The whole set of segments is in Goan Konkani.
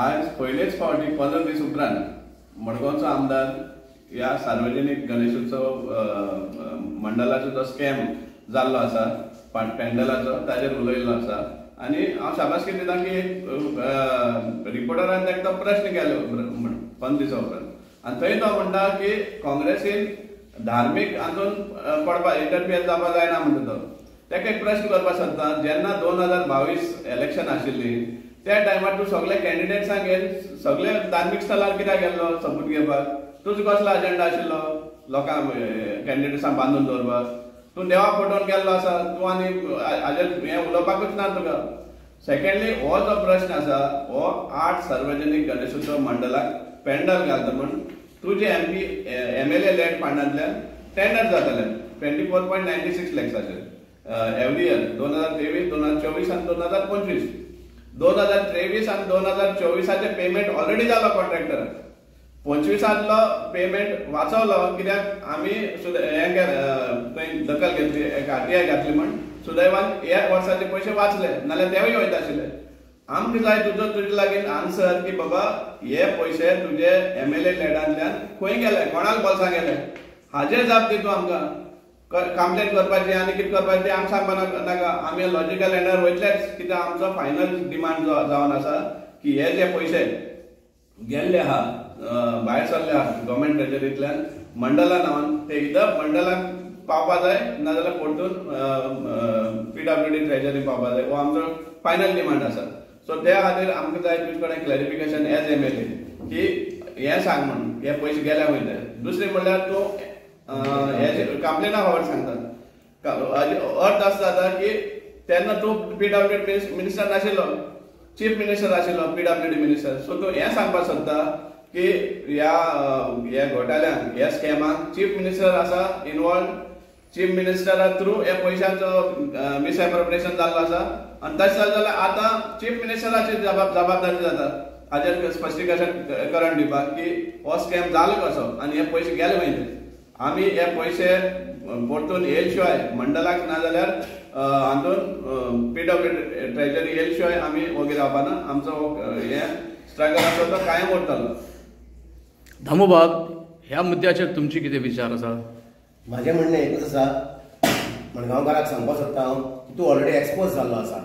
आज पयलेच फावटी 15 दीस उपरांत मडगांवचो आमदार ह्या सार्वजनीक गणेशोत्सव मंडळाचो जो स्कॅम जाल्लो आसा पेंडलाचो ताजेर उलयल्लो आसा आनी हांव शाबासकी दिता की एक रिपोर्टरान ताका तो प्रश्न केलो 15 दिसां उपरांत आनी थंय तो म्हणटा की काँग्रेसीन धार्मीक हातून पडपा इंटरफियर जावपा जायना म्हणटा तो. ताका एक प्रश्न करपाक सोदता, जेन्ना 2022 इलेक्शन आशिल्ली त्या टायमार तूं सगळे कॅन्डिडेट्सांक घेवन सगळे धार्मीक स्थलार कित्याक गेल्लो सबूत घेवपाक? तुजो कसलो अजेंडा आशिल्लो लोकांक कॅन्डिडेट्सांक बांदून दवरपाक? तूं देवाक फटोवन गेल्लो आसा, तूं आनी हाजेर हें उलोवपाकूच ना तुका. सेकेंडली हो जो प्रश्न आसा हो 8 सार्वजनीक गणेशोत्सव मंडळाक पेंडल घालता म्हूण तुजे एमपी एमएलए लँड फंडांतल्यान टेंडर जाताले 24.96 लॅक्साचेर एवरी इयर 2023, 2024 आनी 2025. 2023 आनी 2024 पेमेंट ऑलरेडी जालो कॉन्ट्रॅक्टराक. 25 पेमेंट वाचवलो कित्याक आमी हें थंय दखल घेतली, एक आरटीआय घातली म्हण सुदैवान ह्या वर्साचे पयशे वाचले, नाल्यार तेवूय वयता आशिल्ले. आमकां जाय तुजो तुजे लागीं आन्सर की बाबा हे पयशे तुजे एमएलए लॅडांतल्यान खंय गेले, कोणाक बोल्सां गेले, हाजेर जाप दी तूं आमकां. कंप्लेन करपाची आनी कितें करपाचें तें आमकां सांगपाक नाका, आमी लॉजिकल एंडार वयतलेच कित्याक आमचो फायनल डिमांड जो जावन आसा की हे जे पयशे गेल्ले आहा भायर सरले आहा गव्हर्मेंट ट्रेजरींतल्यान मंडळा नांवान ते इदर मंडळाक पावपा जाय नाजाल्यार परतून पीडब्ल्यूडी ट्रेजरी पावपा जाय, हो आमचो फायनल डिमांड आसा. सो त्या खातीर आमकां जाय तुजे कडेन क्लॅरिफिकेशन एज एमएलए की हें सांग म्हणून हे पयशे गेले वयता. दुसरें म्हणल्यार तूं हे कंप्लेना खबर सांगता, अर्थ आसा जाता की तेन्ना तूं पीडब्ल्यूडी मिनिस्टर नाशिल्लो, चीफ मिनिस्टर आशिल्लो पीडब्ल्यूडी मिनिस्टर. सो तूं हें सांगपाक सोदता की ह्या ह्या घोटाळ्यांक ह्या स्कॅमाक चीफ मिनिस्टर आसा इनवॉल्व, चीफ मिनिस्टरा थ्रू ह्या पयशांचो मिसएप्रोप्रिएशन जाल्लो आसा आनी तशें जालें जाल्यार आतां चीफ मिनिस्टराची जबाबदारी जाता हाजेर स्पश्टीकरण करण दिवपाक की हो स्कॅम जालो कसो आनी हे पयशे गेले खंय. आमी हे पयशे परतून येयले शिवाय मंडळाक ना जाल्यार हातून पीडब्ल्यूडी ट्रेजरी येयले शिवाय आमी वोगी रावपाना. आमचो हे स्ट्रगल आसा तो कायम उरतलो. दामूबाब, ह्या मुद्द्याचेर तुमचे कितें विचार आसा? म्हाजें म्हणणें एकूच आसा, मडगांवकाराक सांगपाक सोदता हांव की तूं ऑलरेडी एक्सपोज जाल्लो आसा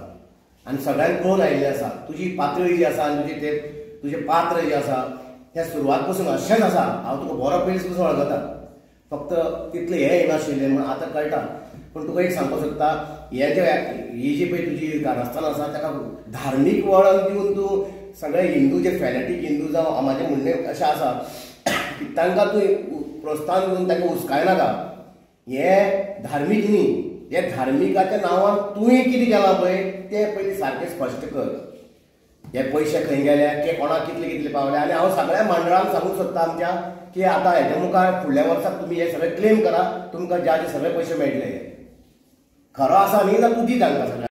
आनी सगळ्यांक कळून आयिल्लें आसा. तुजी पातळी जी आसा आनी तुजें ते तुजें पात्र जें आसा तें सुरवात पसून अशेंच आसा. हांव तुका बरो पयलीं पसून वळखता, फक्त तितलें हें येनाशिल्लें म्हूण आतां कळटा. पूण तुका एक सांगपाक सोदता, हे जे ही जी पळय तुजी कारस्थान आसा ताका धार्मीक वळण दिवन तूं सगळे हिंदू जे फॅनेटीक हिंदू जावं, म्हाजें म्हणणें अशें आसा की तांकां तूं प्रोत्साहन दिवन तांकां हुस्कायनाका. हें धार्मीक न्ही, हें धार्मिकाच्या नांवान तुवें कितें केलां पळय तें पयलीं सारकें स्पश्ट कर. हे पयशे खंय गेले, ते कोणाक कितले कितले पावले. आनी हांव सगळ्या मंडळांक सांगूंक सोदता आमच्या की आतां हेच्या मुखार फुडल्या वर्साक तुमी हे सगळे क्लेम करा, तुमकां ज्या जे सगळे पयशे मेळटले. खरो आसा न्ही जाल्यार तूं दी तांकां सगळ्यांक.